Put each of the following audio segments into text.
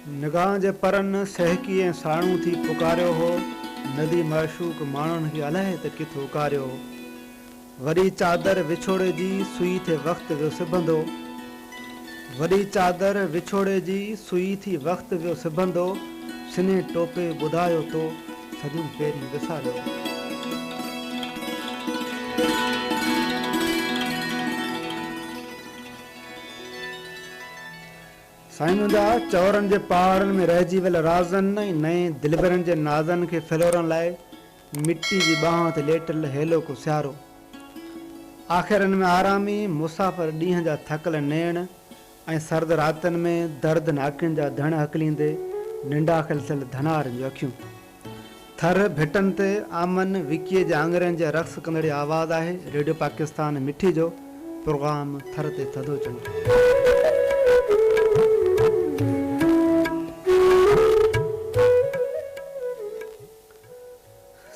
نگاهن جي پرن سهڪي ۽ ساڻو ٿي پڪاريو هو، ندي معشوق ماڻهن کي الائي ته ڪٿ اڪاريو هو. وڏي چادر وڇوڙي جي سوئي ٿي وقت ويو سبندو. وڏي چادر وڇوڙي جي سوئي ٿي وقت ويو سبندو، سنهي ٽوپي ٻڌايو تو صديون پهرين وساريو هو. سائين منهنجا چؤرن جي پهاڙن ۾ رهجي ويل رازن ۽ نئين دلبرن جي نازن کي ڦلورڻ لاء مٽي جي ٻانهن تي ليٽيل هيلوڪو سيارو. آخرن ۾ آرامي مسافر ڏينهن جا ٿڪل نيڻ ۽ سرد راتن ۾ درد ناڪين جا ڌڻ هڪليندي ننڊاکل ٿيل ڌنارن جون اکيون. ٿر ڀٽن تي آمن وڪيء جي آڱرين جي رقص ڪندڙي آواز آهي ريڊيو پاڪستان مٺي جو پروگرام ٿر تي ٿڌو چنڊ.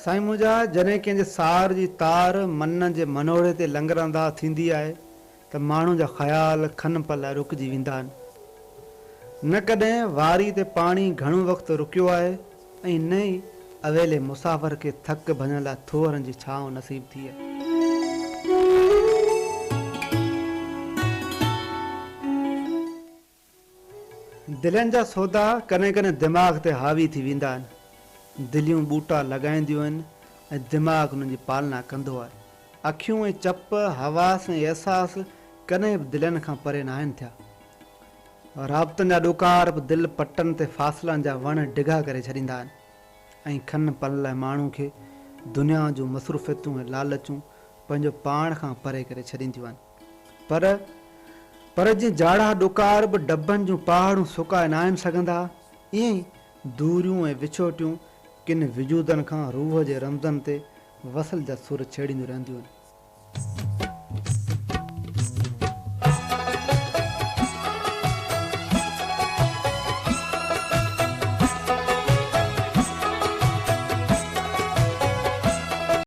سائين منهنجا جڏهن ڪنهن جي سار جي تار من جي منوڙي تي لنگر انداز ٿيندي آهي ته ماڻهو جا خيال کن پل لاء رڪجي ويندا آهن. نه ڪڏهن واري تي پاڻي گهڻو وقت رڪيو آهي ۽ نه ئي اويلي مسافر کي ٿڪ ڀڃڻ لاء ٿوهرن جي ڇانو نصيب ٿي آهي. دلين جا سودا ڪڏهن ڪڏهن دماغ تي حاوي ٿي ويندا آهن. دليون ٻوٽا لڳائينديون آهن ۽ دماغ انهن جي پالنا ڪندو آهي. اکيون ۽ چپ، حواس ۽ احساس ڪڏهن به دلين کان پري ناهن ٿيا. رابطن جا ڏڪار به دل پٽن تي فاصلن جا وڻ ڊگها ڪري ڇڏيندا آهن ۽ کن پل لاء ماڻهو کي دنيا جون مصروفيتون ۽ لالچون پنهنجو پاڻ کان پري ڪري ڇڏينديون آهن. پر پر جيئن جاڙا ڏڪار به ڊڀن جون پهاڙون سڪائي ناهن سگهندا، ائين ئي دوريون ۽ وڇوٽيون ڪن وجودن کان روح جي رمزن تي وصل جا سر ڇيڙينديون رهنديون آهن.